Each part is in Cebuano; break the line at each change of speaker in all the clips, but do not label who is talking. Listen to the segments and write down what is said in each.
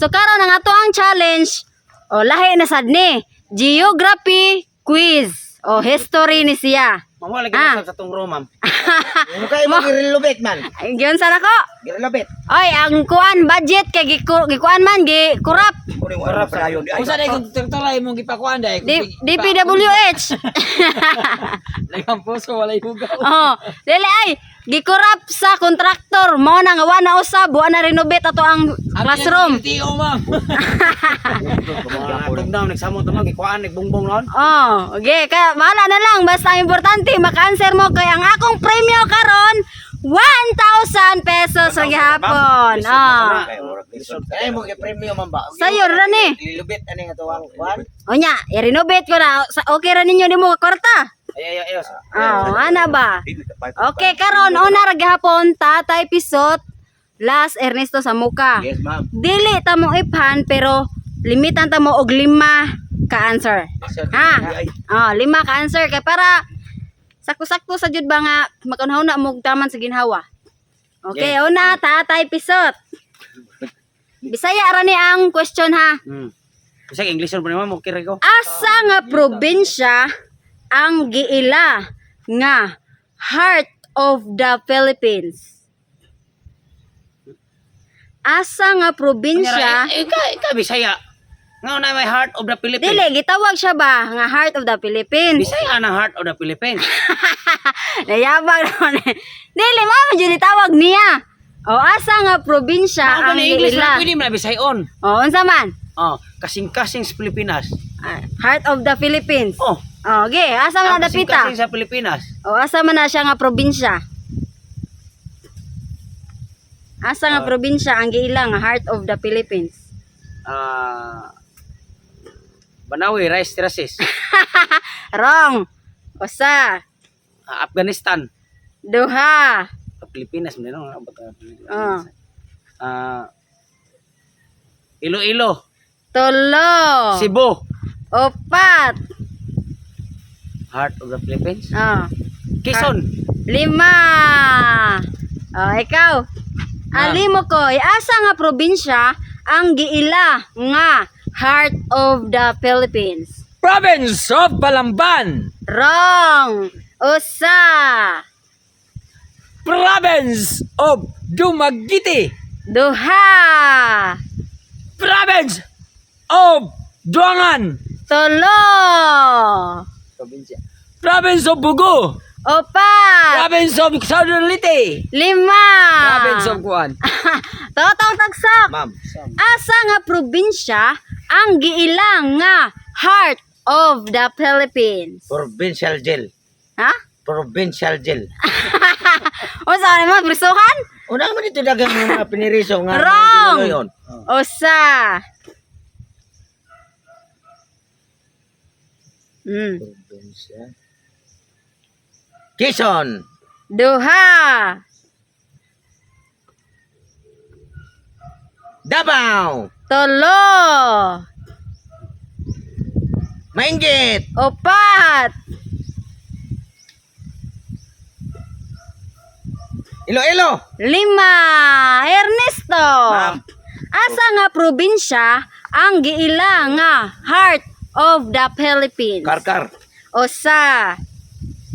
So karon ang ato ang challenge, o lahi na sad ni geography quiz o history ni siya.
Ma'am, wala lagi
Ah.
sa tong room, ma'am.
Ano kayo mo girilubit man?
Ay, giyon sa nako.
Girilubit.
Oy, ang kuan budget kay gikuan man gi kurap.
Corrupt sa
Unsa day kung traktora imong gipakuan day?
DPWH.
Daghang puso walay hugaw.
Oh, dili ay gikurap sa kontraktor mo na nga wa na usab, wa na renovate ato ang classroom.
LTO, ma'am.
Mga tugnaw, nagsamot naman, gikuan, nagbungbong noon.
Oh, okay, kaya bahala na lang basta ang importante maka-answer mo kay ang akong premyo karon 1,000 pesos sa gihapon. Oh.
Ay mo gi-premium man ba?
Sayo ra ni.
Lilubit ani nga tuwang kuan.
Unya, i-renovate ko na. Okay ra ninyo nimo kwarta.
Ay, ay, ay, ay.
Oh, ana ba? Okay, karon una ra gihapon Tatay Pisot, last Ernesto Samuka.
Yes, ma'am.
Dili ta mo iphan pero limitan ta mo og lima ka answer. Ha? Oh, lima ka answer kay para sakto-sakto sa jud ba nga makunhaw na mo og taman sa ginhawa. Okay, una Tatay Pisot. Bisaya ra ni ang question ha.
Bisag English pa ni ma'am, okay ra ko.
Asa nga probinsya ang giila nga Heart of the Philippines? Asa nga probinsya?
Eh, ika, Bisaya. Nga na may heart of the Philippines.
Dili gitawag siya ba nga Heart of the Philippines?
Bisaya na heart of the Philippines.
Nayabang naman eh. Dili mao man jud itawag niya. O asa nga probinsya
Ako
ang
na English
giila?
na pwede mo na Bisayon.
O unsa man?
Oh, kasing-kasing sa Pilipinas.
Ah, Heart of the Philippines.
Oh,
O, okay, asa man
ang
na dapita?
kasing-kasing sa Pilipinas.
O asa man na siya nga probinsya? Asa nga probinsya ang giila nga Heart of the Philippines?
Ah, Banawi, Rice Terraces.
Wrong. Usa,
Ah, Afghanistan.
duha.
Ah, Pilipinas man no.
Oh.
Ah, Iloilo,
Tulo.
Cebu,
Upat.
Heart of the Philippines.
Oh.
Quezon.
Lima. Oh, ikaw. Alimo ko, asa nga probinsya ang giila nga Heart of the Philippines?
Province of Balamban.
Wrong. Usa.
Province of Dumaguete.
Duha.
Province of Duangan.
Tulo.
Probinsya. Province of Bugo.
Opat.
Province of Southern Leyte.
Lima.
Province of Kuan.
Totong tagsok.
Ma'am.
Asa nga probinsya ang giilang nga Heart of the Philippines?
Provincial jail.
Ha?
Provincial jail.
Usa man mo prisuhan?
Una man ito dagang mga piniriso nga.
Wrong!
Yun.
Usa.
Probinsya. Quezon.
Duha.
Davao.
Tulo.
Mainggit.
Opat.
Iloilo.
Lima. Ernesto.
Ma'am.
Asa nga probinsya ang giila nga Heart of the Philippines?
Karkar.
Usa,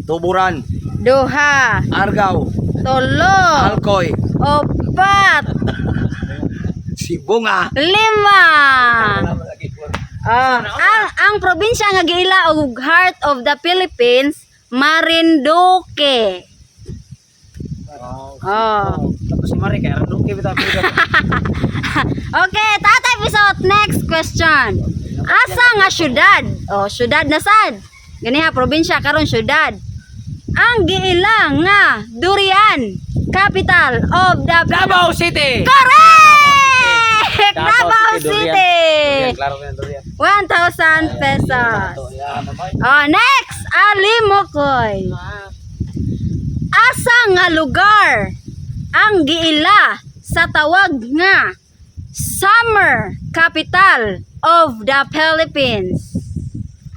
Tuburan.
duha,
Argao.
tulo,
Alcoy.
opat,
Sibunga.
lima. Ah, ang probinsya nga giila og Heart of the Philippines, Marinduque. Oh.
Tapos si Mari kay Randuke bitaw.
Okay, Tatay Pisot, next question. Asa nga syudad? O, syudad na sad. Ganiha, probinsya karon syudad. Ang giila nga durian, capital of the
Davao City.
Correct! Davao City!
Durian, klaro na durian.
1,000 pesos. Oh, next, Alimokoy. Asa nga lugar ang giila sa tawag nga Summer Capital of the Philippines?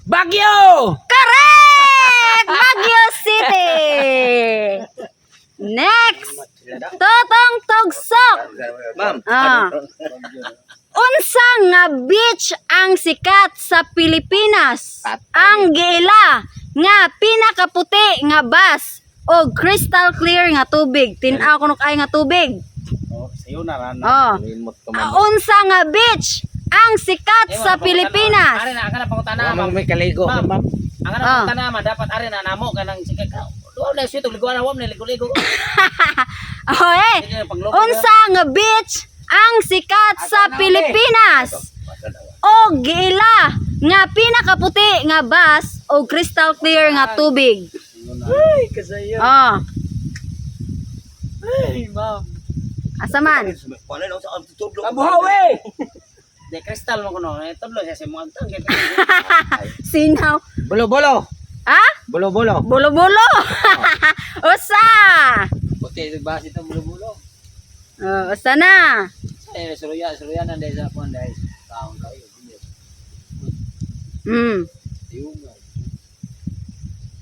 Baguio.
Correct! Baguio City! Next, Totong Tugsok.
Ma'am.
Ah. Unsa nga beach ang sikat sa Pilipinas? Ang giila nga pinakaputi nga bus o crystal clear nga tubig. Tin-aw kuno kay nga tubig.
Oh, sayo na ran.
Oh.
Limot ka
Ah, unsa nga beach ang sikat sa Pilipinas?
Ari na ang kana pangutana,
Ma'am,
ma'am.
may kaligo.
Ma'am, ang kana
Ah.
pangutana, ma'am, dapat ari na namo kanang sige ka. Duwa na sweet liguan na wa man ligo-ligo.
Oh, eh.
Sige, pangloko.
Unsa nga beach ang sikat sa Pilipinas? O giila nga pinakaputi nga bus o crystal clear nga tubig.
Ay, kasayo.
Oh,
Ay, ma'am.
asa man?
Kabuhawi!
De kristal mo kuno. Eh, tudlo siya sa imong agtang.
Sinaw.
Bolo-bolo.
Ha?
Bolo-bolo.
Bulo-bulo. Usa.
Puti, basi itong bulo-bulo.
Oh, usa na.
Eh, suruya, suruya na dahil sa kuwan dahil taong kayo. Yung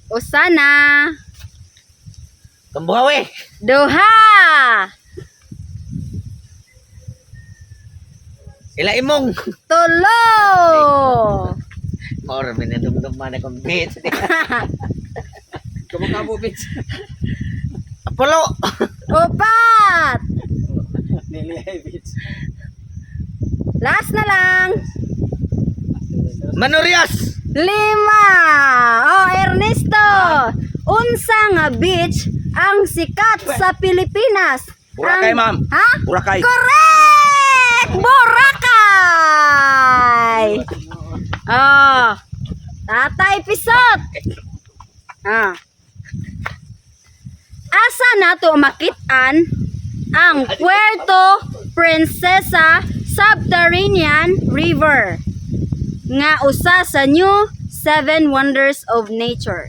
Usa na.
Kambuhawi.
Duha.
Ila imong.
Tulo.
Maura minadumdum man akong beach.
Kamukha bitch.
Apollo.
Upat.
Nili bitch.
Last na lang.
Manorias.
Lima. Oh, Ernesto. Unsa nga beach ang sikat sa Pilipinas?
Boracay, ma'am.
Ha?
Boracay.
Correct! Boracay! Oh. Tatay Pisot. Ah. Asa nato makit-an ang Puerto Princesa Subterranean River nga usa sa new seven wonders of nature.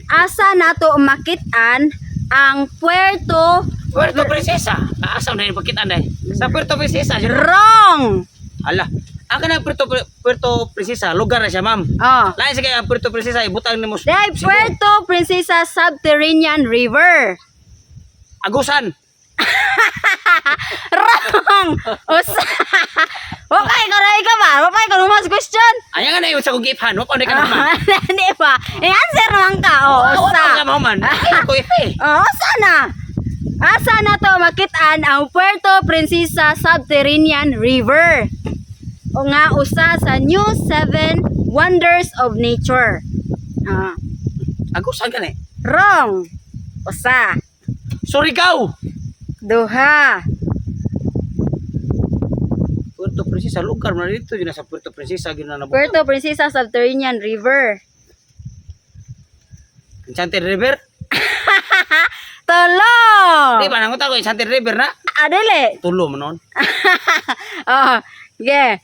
Asa nato makit-an ang Puerto
Puerto Princesa. Asa na yung pagkitaan dai. Sa Puerto Princesa.
Wrong.
Ala. Ang kanang Puerto Puerto Princesa, lugar na siya, ma'am.
Oh.
Lain sa kay ang Puerto Princesa ibutang nimo sa
Dahil Puerto Princesa Subterranean River.
Agusan.
Wrong! Usa. Wapay ko na ka ba? Wapay ko lumas question.
Aya nga na yung sa kong giiphan, wa pa na ka naman.
Di ba? I-answer naman ka. Oh,
Wa
usa.
pa ka man. Ay ko ife.
Oh, usa na. Asa na to makitaan ang Puerto Princesa Subterranean River? O nga usa sa new seven wonders of nature. Ah,
Agusan ka ni.
wrong. Usa.
Surigao.
Duha.
Puerto Princesa lugar man dito yun na sa Puerto Princesa gyud na nabutang.
Puerto Princesa Subterranean River.
Enchanted River.
Tulo.
Di ba nangunta ko Enchanted River na?
Adili.
Tulo man noon.
Oh, yeah.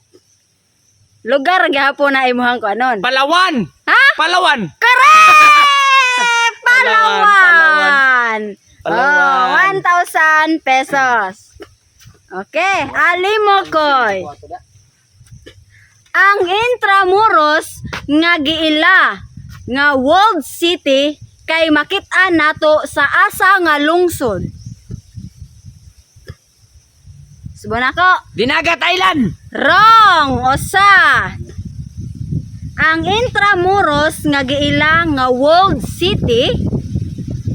Lugar gihapon na imuhang ko anon.
Palawan.
Ha?
Palawan.
Correct!
Palawan,
Palawan.
Palawan.
Oh, 1,000 pesos. Okay, alimokoy. Ang Intramuros nga giila nga World City kay makit-an nato sa asa nga lungsod. Subon ako.
Dinagat Island!
Wrong! Usa! Ang Intramuros nga giila nga World City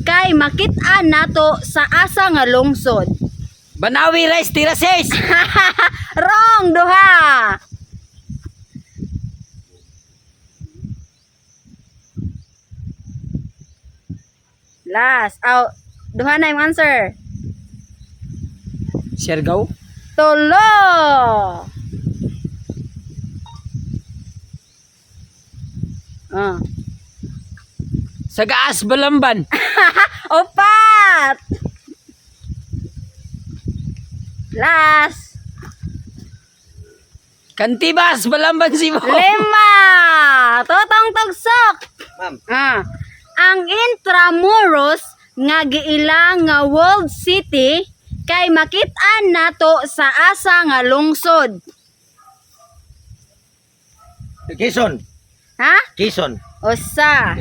kay makit-an nato sa asa nga lungsod.
Banawi Rice Terraces!
Wrong duha. Last. Out. Duha na yung answer.
Siargao?
Tulo. Ah.
Sagaas Balamban!
Opat. Last.
Kantibas Balamban Cebu!
Lima. Totong tugsok.
Ma'am.
Ah. Ang Intramuros nga giila nga World City kay makit-an nato sa asa nga lungsod.
Quezon.
Ha?
Quezon.
Usa,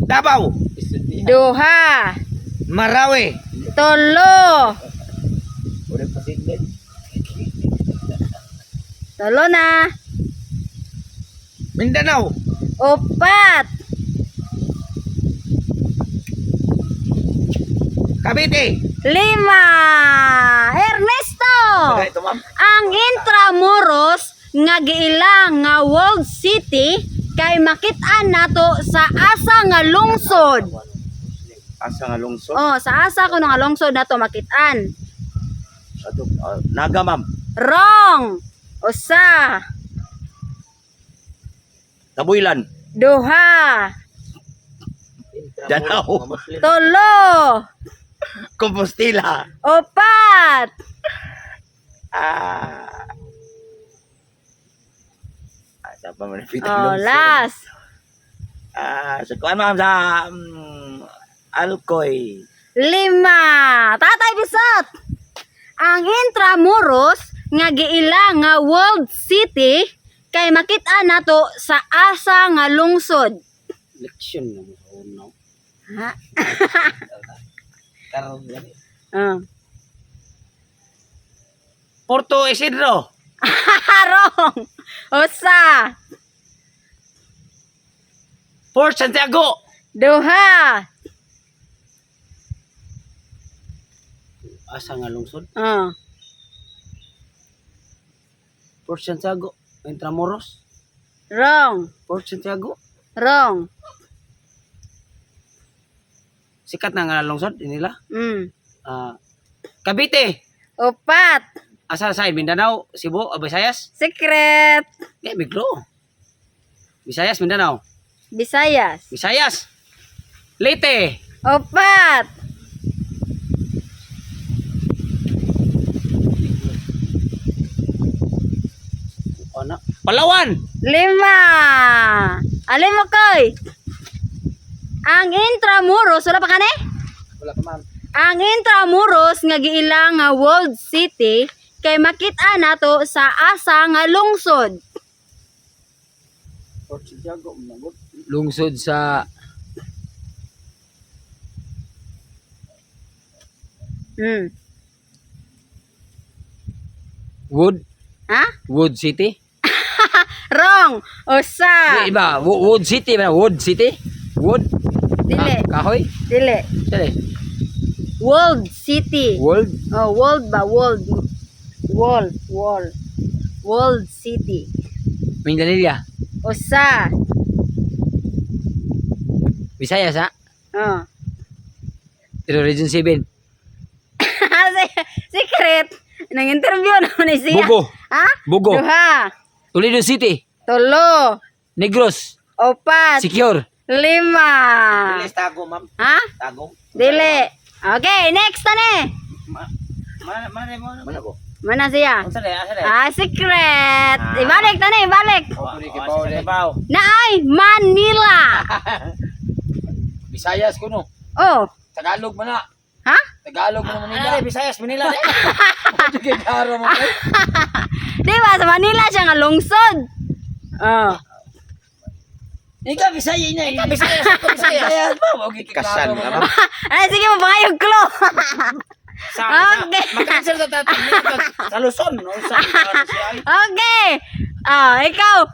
Davao.
duha,
Marawi.
tulo, Tulo na.
Mindanao.
4.
Cavite.
5. Ernesto!
Saka ito, ma'am.
Ang Intramuros nga giila nga World City kay makit-an nato sa asa nga lungsod.
Asa nga lungsod.
Oh, sa asa kuno nga lungsod nato makit-an.
Ato, Naga, ma'am.
Wrong. 1,
Tabuylan.
2,
Danao.
3,
Compostela.
4.
Ah. Asa pa man
Oh, last.
Ah, sa kuan, ma'am, sa Alcoy.
5. Tatay Bisot. Ang Intramuros nga giila nga World City kay makit-an nato sa asa nga lungsod.
Leksyon na mo sa una.
Ha?
Karon gani.
Ah.
Porto Isidro.
Wrong. 1,
Port Santiago.
2.
Asa nga lungsod?
Ah.
Port Santiago. Intramuros.
Wrong.
Port Santiago.
Wrong.
Sikat na nga lungsod nila. Ah, Cavite.
4.
Asa sa Mindanao, Cebu, Visayas?
Secret.
Eh, biglo. Visayas, Mindanao.
Visayas.
Visayas. Leyte.
4.
Ano? Palawan.
5. Alin mo koy? Ang Intramuros, wala pa kani?
Wala pa, ma'am.
Ang Intramuros nga giila nga World City kay makit-an nato sa asa nga lungsod.
Port Santiago, managod.
Lungsod sa Wood
Ha?
Wood City.
Wrong. 1.
Di ba? Wood City ba? Wood City? Wood?
Dili.
Kahoy?
Dili.
Dili.
World City.
World?
Oh, world ba? World. Wall. Wall. World City.
Mindanilla.
1.
Visayas ha?
Oh.
Pero Region 7.
Secret. Nang interview naman ni siya.
Bugo.
Ha?
Bugo.
2.
Toledo City.
3.
Negros.
4.
Secure.
5.
Bilis tago, ma'am.
Ha?
Tago.
Dili. Okay, next na ni.
Mana mana mo.
Mana ko?
Mana siya?
Unsa day? Asa day?
Ah, secret. Ibalik ta ni, ibalik.
Oh, oh,
Naay Manila.
Visayas kuno.
Oh.
Tagalog man na.
Ha?
Tagalog man
Ano day? Visayas, Manila day.
Sige, klaro mo.
Di ba sa Manila siya nga lungsod? Oh.
Ikaw Bisaya na.
Ikaw Visayas, ikaw Visayas.
Visayas ba? Okay,
Kasan nga, ma'am.
Ay, sige mo pangayog clue.
Sa,
Okay.
sa mag-answer ta ta sa Luzon, no? Sa siya ay.
Okay. Ah, ikaw.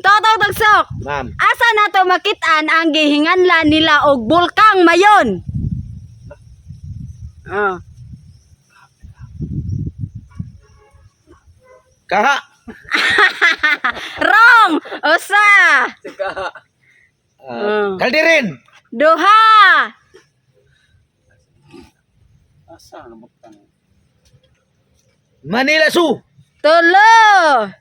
Totong Tagsok.
Ma'am.
Asa nato makit-an ang gihinganlan nila og Bulkang Mayon? Oh.
Kaha.
Wrong. 1.
Kaldirin.
2.
Asa nga butang?
Manila Zoo.
3.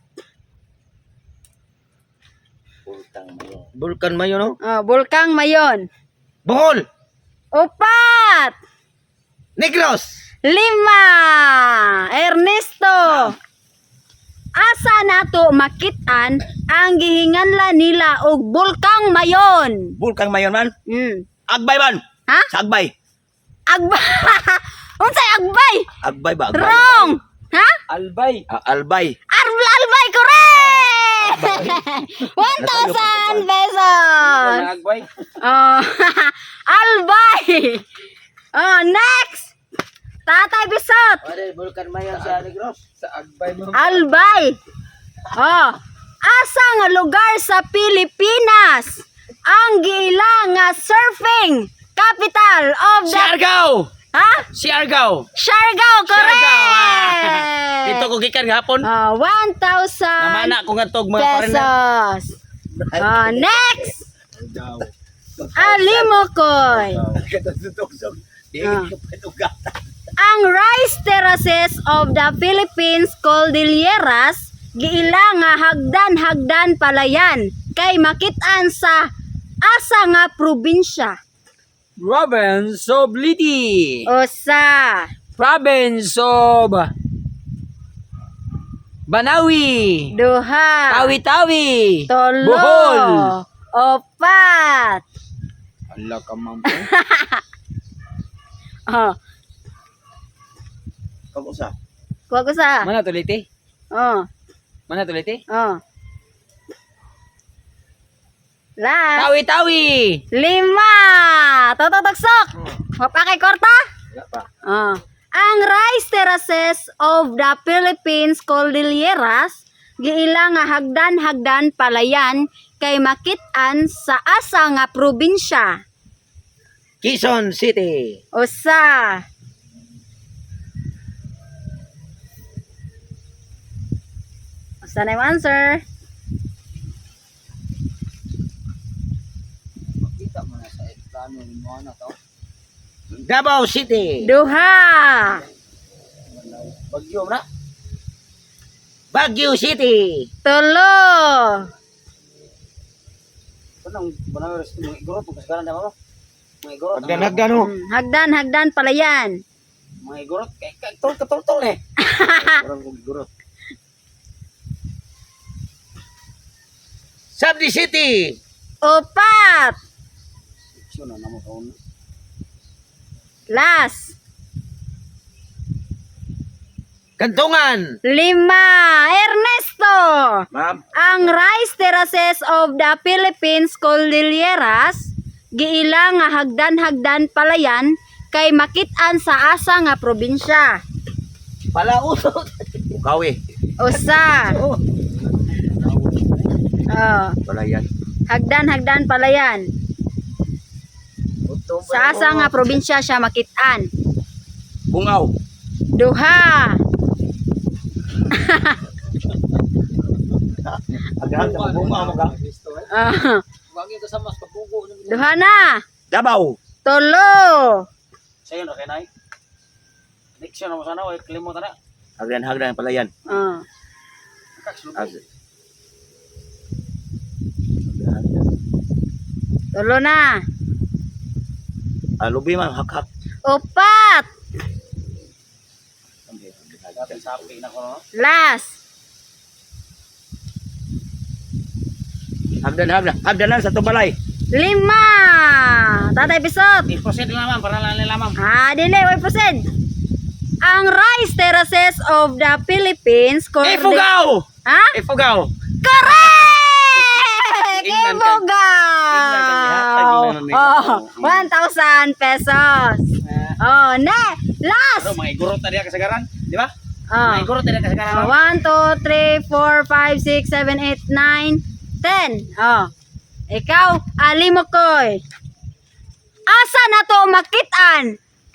Vulcan Mayo, no?
Oh, Bulkang Mayon.
Bohol.
4.
Negros.
5. Ernesto. Asa nato makit-an ang gihinganlan nila og Bulkang Mayon?
Vulcan Mayon, man. Agbay, man.
Ha?
Sa Agbay.
Agbay. Unsay agbay?
Agbay ba? Agbay.
Wrong. Ha?
Albay.
Ah, Albay.
Albay correct. 1,000 pesos.
Agbay.
Oh, albay. Oh, next. Tatay Bisot.
Wala, Vulcan Mayon sa Negros.
Sa Agbay mo.
Albay. Oh, asa nga lugar sa Pilipinas ang giila nga surfing capital of the
Siargao!
Ha?
Siargao!
Siargao, correct.
Siargao! Dito ko gikan gahapon.
Oh, 1,000
Namana ko nga tog mga foreigner.
pesos. Oh, next. Alimokoy. Ah. Ang rice terraces of the Philippines Cordilleras giila nga hagdan-hagdan palayan kay makit-an sa asa nga probinsya.
Province of Leyte.
Usa,
Province of Banawi.
duha,
Tawi-Tawi.
tulo,
Bohol.
upat.
Ala ka, ma'am.
Oh,
Kamusa?
kuha ko sa.
Mana to Leyte?
Oh,
Mana to Leyte?
oh. Last.
Tawi-Tawi.
Lima. Toto tagsok. Wapa kay korta?
Wala pa.
Ah. Ang rice terraces of the Philippines Cordilleras giila nga hagdan-hagdan palayan kay makit-an sa asa nga probinsya.
Quezon City.
Usa, usa na yung answer.
Makita mo na sa plano ni mo na to.
Davao City.
Duha.
Bagyo na.
Baguio City.
Tulo.
Kanang Banawi res mga igorot pagkasagaran na mo. Mga igorot.
Hagdan hagdan oh.
Hagdan hagdan palayan.
Mga igorot kay kay tol katol tol eh.
Orang kong igorot. Sabdi City.
Upat.
Siyo na namo kaon.
Last.
Kantungan.
Lima. Ernesto.
Ma'am.
Ang rice terraces of the Philippines Cordilleras giila nga hagdan-hagdan palayan kay makit-an sa asa nga probinsya.
Palausok.
Bukawi.
Usa. Oh,
Palayan.
hagdan-hagdan palayan. Sa asa nga probinsya siya makit-an.
Bungaw.
Duha.
Aghan sa bungaw mo ka.
Ah,
Bagyo to sa mas kabugo na.
duha na.
Davao.
Tulo.
Sayo na kay nay. Next na mo sana oy klimot na.
Hagdan hagdan palayan.
Oh.
As-
Tulo na.
Ah, lubi man hak-hak.
Upat.
Dati sapi na ko no.
Last.
Hagdan hagdan. Hagdanan sa tubalay.
Lima. Tatay Pisot.
I-proceed lang ma'am para lang nila ma'am.
Ah, dili, way proceed. Ang rice terraces of the Philippines
Ifugao!
Ha?
Ifugao!
Correct!
Ingnan ka.
Ifugao!
Ingnan ka, gihatag na nila.
Oh, 1,000 pesos. Oh, ne, last.
Ano, mga igorot na diya kasagaran, di ba?
Oh.
Mga igorot na diya kasagaran.
Oh, 1, 2, 3, 4, 5, 6, 7, 8, 9, 10. Oh. Ikaw, Alimokoy. Asa na to makit-an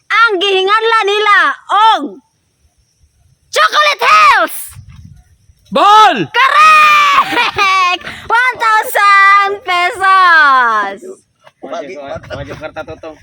ang gihinganla nila og Chocolate Hills!
Bohol!
Correct! 1,000 pesos!
Wajib karta toto.